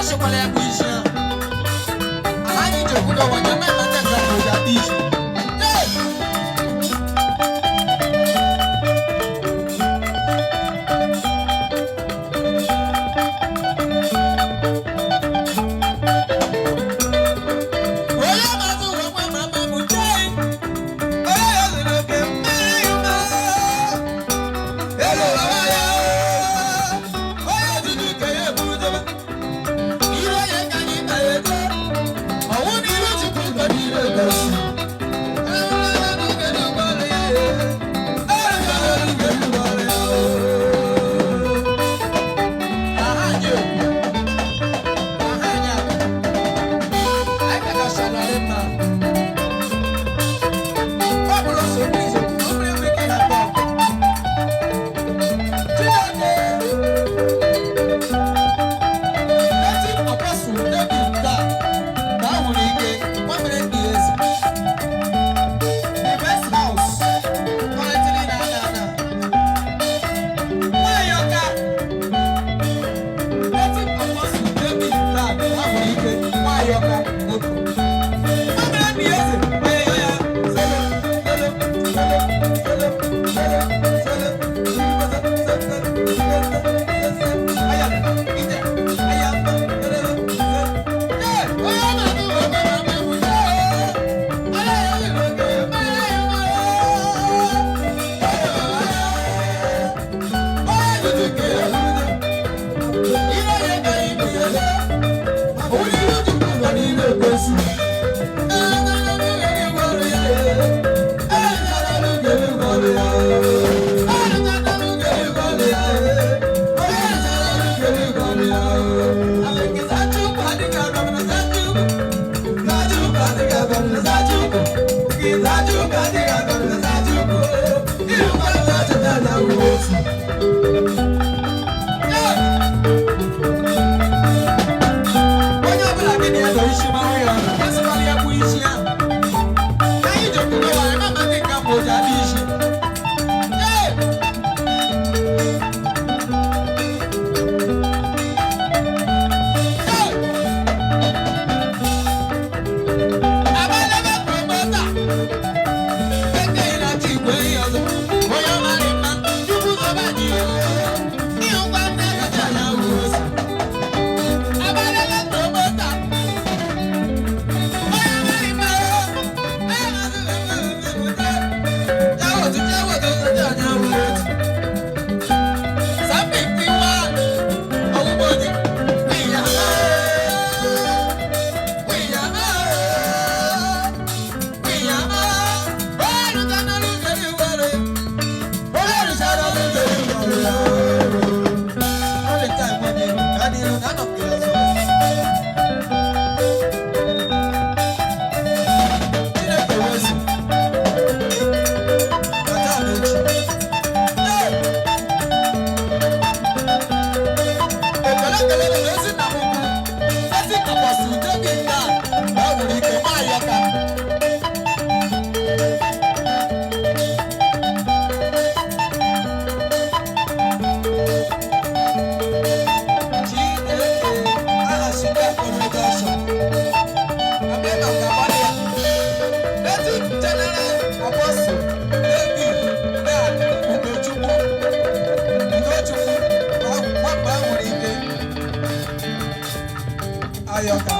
Asịkwala ya bụ isi ahụ. Anyị ji okwudo ụwa nye mee mata nke bụ ụja dị isi. Hey! Onye mazụ ụwa nwa mama bụ chei. Onye ya zuru oke mmiri ụma. Elu ụwa ya. Onye dudu ka ya eburu dobe. Iwe ya ka anyị na-eje. Ọwụ na iwe Chukwu ka niile gosi. The best house currently na na na. Nwayoka, Native Apostle David Black, ha nwere ike Nwayoka nwoke. Nwamere ndị eze, onye ya ya, sele, sele, sele, sele, sele, sele, sele, sele, sele, aya, ije, aya, sele, sele. Ee, onye na-atụ ụwa ma ma bụ ya. Onye ya zuru oke, onye ya Onye ọbụla gị na-edo isi mara ya ọnụ, ya sịkwala ya bụ isi ahụ. Anyị ji okwukwe wara na mmadụ nke mbụ ji adị isi. Ee! Ee! Abalebe promota. Ekeghị na chi igwe ihe ọzọ. Onye ọmarị mma, Chukwu zọba ji o. Ịhụkwa nne kacha anya wụ osi. Abalebe promota. Chineke wezu. Kata m echi. Ee! Ekele kelere m ezi nna m ukwu, ezi Apostle David Nna, na o nwere ike maa ya ka. Chineke, aha Shida Congregation. Abịa maka abalị ya. Native General Apostle David Dan Ugochukwu Ugochukwu nwamba nwere ike Ayọka.